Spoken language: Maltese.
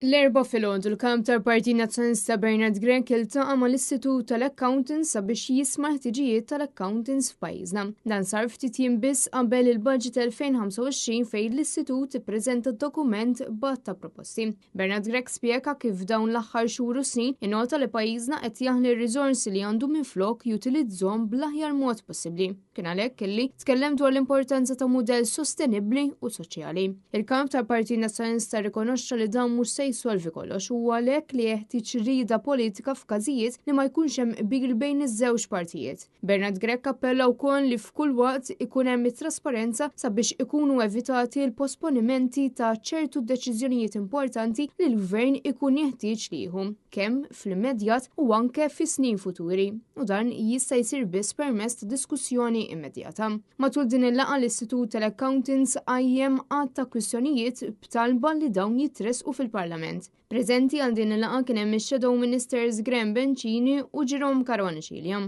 L-Erbgħa filgħodu l-Kap tal-Partit Nazzjonalista Bernard Grech iltaqa' mal-Istitut tal-Accountants sabiex jisma' l-ħtiġijiet tal-accountants f'pajjiżna. Dan sar ftit jiem biss qabel il-Budget 2025 fejn l-Istitut ippreżenta dokument b'għadd ta' proposti. Bernard Grech spjega kif dawn l-aħħar xhur u snin innota li pajjiżna qed jaħli r-riżorsi li għandu minflok jutilizzhom bl-aħjar mod possibbli. Kien għalhekk illi tkellem dwar l-importanza ta' mudell sostenibbli u soċjali. Il-Kap tal-Partit Nazzjonalista rrikonoxxa li dan mhux se jsolvi kollox u għalhekk li jeħtieġ rieda politika f'każijiet li ma jkunx hemm qbil bejn iż-żewġ partijiet. Bernard Grech appella wkoll li f'kull waqt ikun hemm it-trasparenza sabiex ikunu evitati l-posponimenti ta' ċertu deċiżjonijiet importanti li l-Gvern ikun jeħtieġ li jieħu, kemm fl-immedjat u anke fi snin futuri, u dan jista' jsir biss permezz ta' diskussjoni immedjata. Matul din il-laqgħa l-Istitut tal-Accountants qajjem għadd ta' kwistjonijiet b'talba li dawn jitressqu fil-Parlament. Preżenti għal din il-laqgħa kien hemm ix-Shadow Ministers Graham Bencini u Jerome Caruana Cilia.